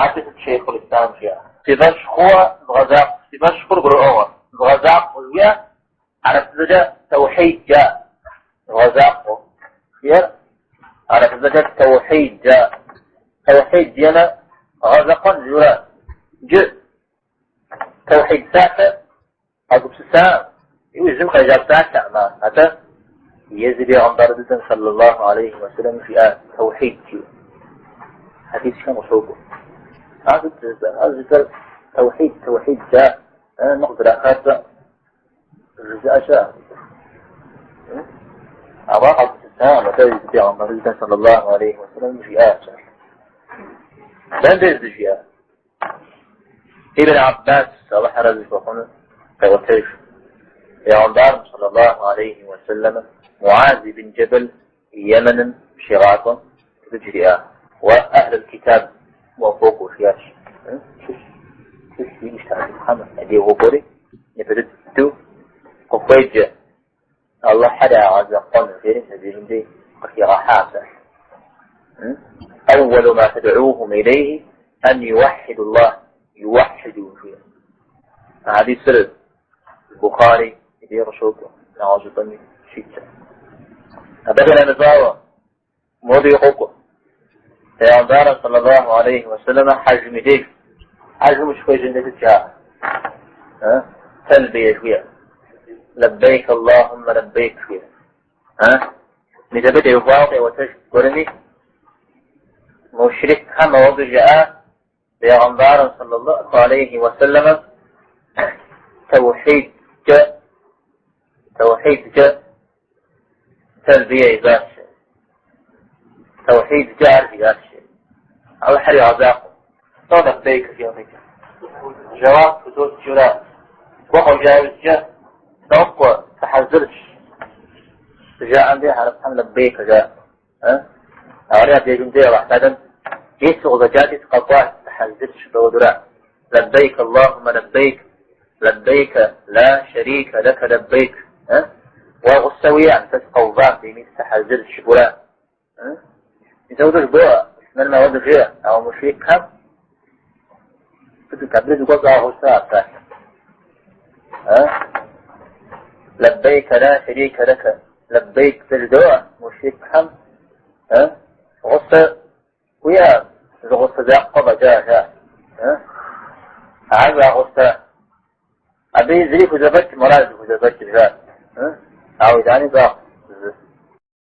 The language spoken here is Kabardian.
Ар сыт Шейхъул Ислам жиӏа? Фи фӏэщ хъууэ згъэзакъуэ, фи фӏэщ хъур гурыӏуэгъуэ. Згъэзакъуэ жиӏэ, хьэрыпыбзэкӏэ тэухьид жаӏэ. Згъэзакъуэ жиӏэр хьэрыпыбзэкӏэ тэухьид жаӏэ. Тэухьид жиӏэмэ, гъэзэкъуэн жиӏэурэ. Иджы тэухьид псалъэ къагупсыса, иужьым къежьа псалъэкъым ар. Атӏэ езы бегъымбар дыдэм саллаллаху алейхи уэсэлэм жиӏа тэухьид жиӏэу хьэдисхэм къыщокӏуэ. Ар сыт жызыӏэр? Ар жызыӏэр тэухьид, тэухьид жаӏэ, мы къыздрахар тщӏэкъым жызыӏэ щыӏэ. Ауэ къагупсысакъым, атӏэ езы бегъымбар дыдэм саллаллаху алейхи уэсэлэм жиӏа псалъэ. Дэнэ деж здыжиӏар? Ибн Аббас, Алыхь арэзы зыхуэхъуну, къеӏуэтэж. Пейгъэмбарым, саллаллаху алейхи уэсэлэм, Муаз ибн Джэбэл Йеменым щигъакӏуэм сыт жриӏа? Уэ ахьлул китаб уахуокӏуэ, жиӏащ. Тхылъ, тхылъ зиӏэу щыта цӏыхухэм я деж уокӏуэри, япэ дыдэу къыхуеджэ. Алыхьыр ягъэзэкъуэну, жери абдежым дей къыхигъэхьа псалъэ. أول ما تدعوهم إليه أن يوحدوا الله يوحدوا жиӏэ. Хьэдисыр Бухари и дей къыщокӏуэ, нэгъуэщӏ щӏыпӏэми щитщ. Абы къинэмыщӏауэ, мори къокӏуэ. Пейгъэмбарым саллаллаху алейхи уэсэлэм хьэжым и деж, хьэжым ущыхуежьэм дей сыт жаӏэ? Тэлбие жиӏэ. Лаббейк Аллахуммэ лаббейк жиӏэ. Мис абы теухуауэ къеӏуэтэж гуэрми, мушрикхэм ауэдэу жаӏа Пейгъэмбарым саллаллаху алейхи уэсэлэм тэухьидкӏэ, тэухьидкӏэ тэлбие ищӏащ. Тэухьидкӏэ ар жиӏащ. Алыхьыр игъэзакъуэу. Лӏо лаббейк жиӏэу къикӏыр. Жэуап худот жиӏэурэ. Уэ къожа иужькӏэ, нокӏуэ, сыхьэзырщ. Жаӏэм дей хьэрыпхэм лаббейк жаӏэ. Ари абдежым дей Алыхь Тэхьэлам ису къызэджати сыкъэкӏуащ, сыхьэзырщ жыпӏэуэдурэ. Лаббейк Аллахуммэ лаббейк, лаббейк ла шэрикэ лэкэ лаббейк. Уэ гъусэ уиӏэм, сэ сыкъэувам, деми сыхьэзырщ жыпӏэурэ. Мис ауэдэу жыбоӏэ, муслъымэным ауэдэу жеӏэ, ауэ мушрикхэм сытыт абы зыгуэр щӏагъуэу щыта а псалъэм. Лаббейк ла шэрикэ лэкэ, лаббейк жыдоӏэ мушрикхэм гъусэ уиӏэ, зы гъусэ закъуэ фӏэкӏа жаӏэ. Ар щӏагъусэ абы зыри хузэфӏэкӏ, моращ зыхузэфӏэкӏыр жаӏэ. Ауэ итӏани щӏагъу.